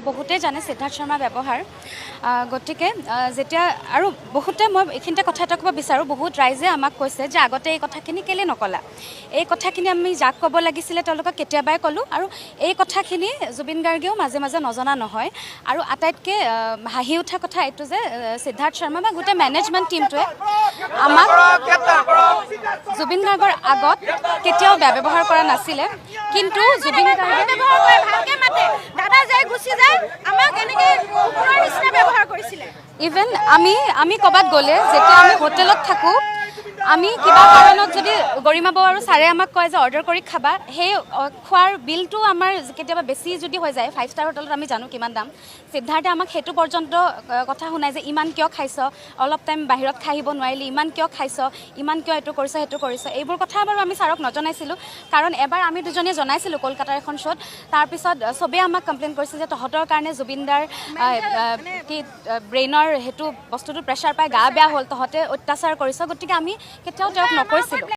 বহুতেই জানে সিদ্ধাৰ্থ শৰ্মাৰ ব্যৱহাৰ। গতিকে যেতিয়া আৰু বহুতে, মই এইখিনিতে কথা এটা ক'ব বিচাৰোঁ, বহুত ৰাইজে আমাক কৈছে যে আগতে এই কথাখিনি কেলৈ নকলা? এই কথাখিনি আমি যাক ক'ব লাগিছিলে তেওঁলোকক কেতিয়াবাই ক'লোঁ আৰু এই কথাখিনি জুবিন গাৰ্গেও মাজে মাজে নজনা নহয়। আৰু আটাইতকৈ হাঁহি উঠা কথা এইটো যে সিদ্ধাৰ্থ শৰ্মা বা গোটেই মেনেজমেণ্ট টীমটোৱে আমাক জুবিন গাৰ্গৰ আগত কেতিয়াও বেয়া ব্যৱহাৰ কৰা নাছিলে, কিন্তু জুবিন গাৰ্গে ব্যৱহাৰ কৰে, ভালকে মাতে, দাদা যায়, গুচি যায়, আমাক এনেকে কুকুৰৰ নিচিনা ব্যৱহাৰ কৰিছিলে। ইভেন আমি ক'ৰবাত গ'লে, যেতিয়া আমি হোটেলত থাকোঁ, আমি কিবা কাৰণত যদি গৰিমা বৌ আৰু ছাৰে আমাক কয় যে অৰ্ডাৰ কৰি খাবা, সেই খোৱাৰ বিলটো আমাৰ কেতিয়াবা বেছি যদি হৈ যায়, ফাইভ ষ্টাৰ হোটেলত আমি জানো কিমান দাম, সিদ্ধাৰ্থে আমাক সেইটো পৰ্যন্ত কথা শুনাই যে ইমান কিয় খাইছ, অলপ টাইম বাহিৰত খাই আহিব নোৱাৰিলি, ইমান কিয় খাইছ, ইমান কিয় এইটো কৰিছ, সেইটো কৰিছ। এইবোৰ কথা বাৰু আমি ছাৰক নজনাইছিলোঁ, কাৰণ এবাৰ আমি দুজনীয়ে জনাইছিলোঁ কলকাতাৰ এখন শ্ব'ত। তাৰপিছত চবেই আমাক কমপ্লেইন কৰিছিল যে তহঁতৰ কাৰণে জুবিনদাৰ কি ব্ৰেইনৰ সেইটো বস্তুটো প্ৰেছাৰ পাই গা বেয়া হ'ল, তহঁতে অত্যাচাৰ কৰিছ। গতিকে আমি কেতিয়াও তেওঁক নকৈছিলোঁ।